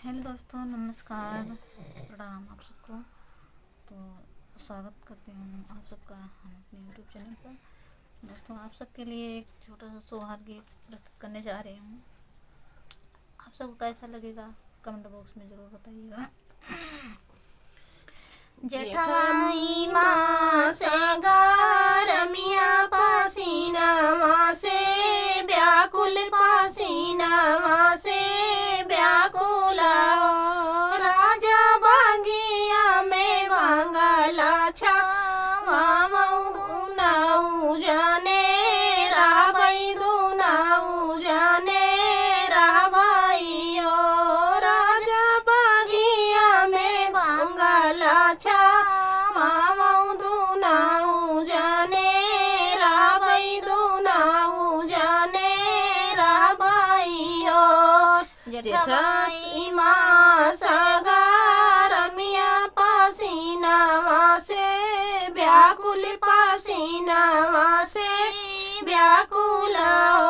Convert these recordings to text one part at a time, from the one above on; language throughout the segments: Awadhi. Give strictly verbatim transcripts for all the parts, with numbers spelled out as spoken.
हेलो दोस्तों, नमस्कार, प्रणाम आप सबको। तो स्वागत करती हूँ आप सबका हम अपने YouTube चैनल पर। दोस्तों, आप सबके लिए एक छोटा सा सोहर गीत प्रस्तुत करने जा रही हूँ। आप सबको कैसा लगेगा, कमेंट बॉक्स में ज़रूर बताइएगा। जेठवाई मास गरमिया पसीनवा से व्याकुल, पसीनवा से व्याकुल हो। राजा बगिया में बंगला छावा, वहू दुनऊ जने रहबई, दुनऊ जने रहबई हो। राजा बगिया में बंगला छावा, वहू दुनऊ जने रहबई, दुनऊ जने रहबई हो। जेठवाई मास गरमिया पसीनवा से व्याकुल, पसीनवा से व्याकुल हो।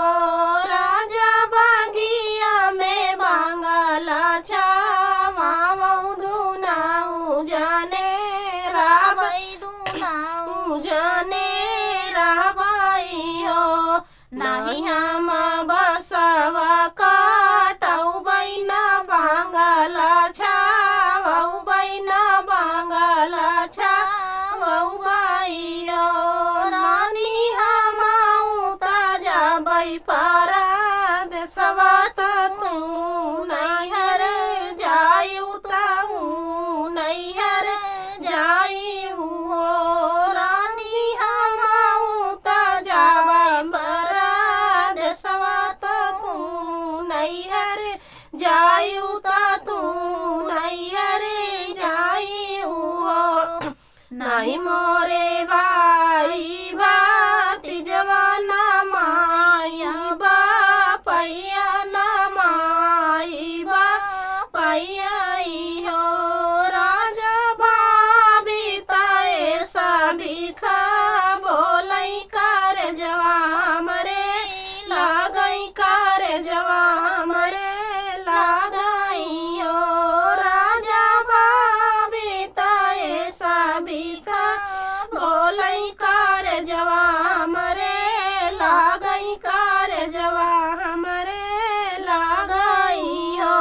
राजा बगिया में बंगला छावा, वहू दुनऊ जने रहबई, दुनऊ जने रहबई हो। नाही हम बसवा काटउबई, ना बंगला छावउबई, ना बंगला छावउबई हो। रानी हमऊ त जाबई परदेसवा, त तू नैहर जाइउ, तहू नैहर जाइउ हो। रानी हमऊ त जाबई परदेसवा, तहू नैहर जाइउ, त तू नैहर जाइउ हो। नाही मोरे भाई भतीजवा, ना माई बापैया, ना माई बापैया हो। राजा भाभी तए सभी सा बोलई, करजवा हमरे लागई, करजवा हमरे लागई हो। राजा भाभी तए सभी सा बोलई, करजवा हमरे लागई, करजवा हमरे लागई हो।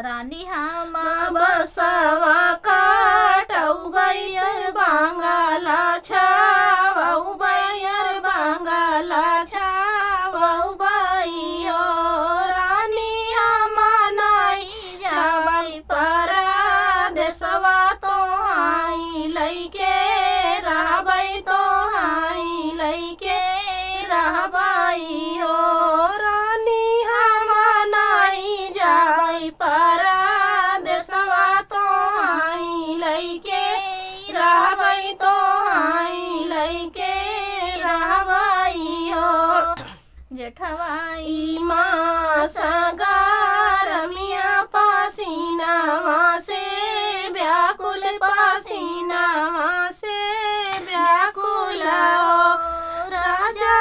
रानी हम बसवा काटउबई, बंगला छावउबई, बंगला छावउबई हो। रानी हम नाही जाबई परदेसवा, तोहाई लइके रहबई, तोहाई लइके रहबई हो। रानी हम नाही जाबई परदेसवा, तोहाई लइके रहबई, तोहाई लइके रहबई हो। जेठवाई मास गरमिया पसीनवा से व्याकुल, पसीनवा से व्याकुल हो। राजा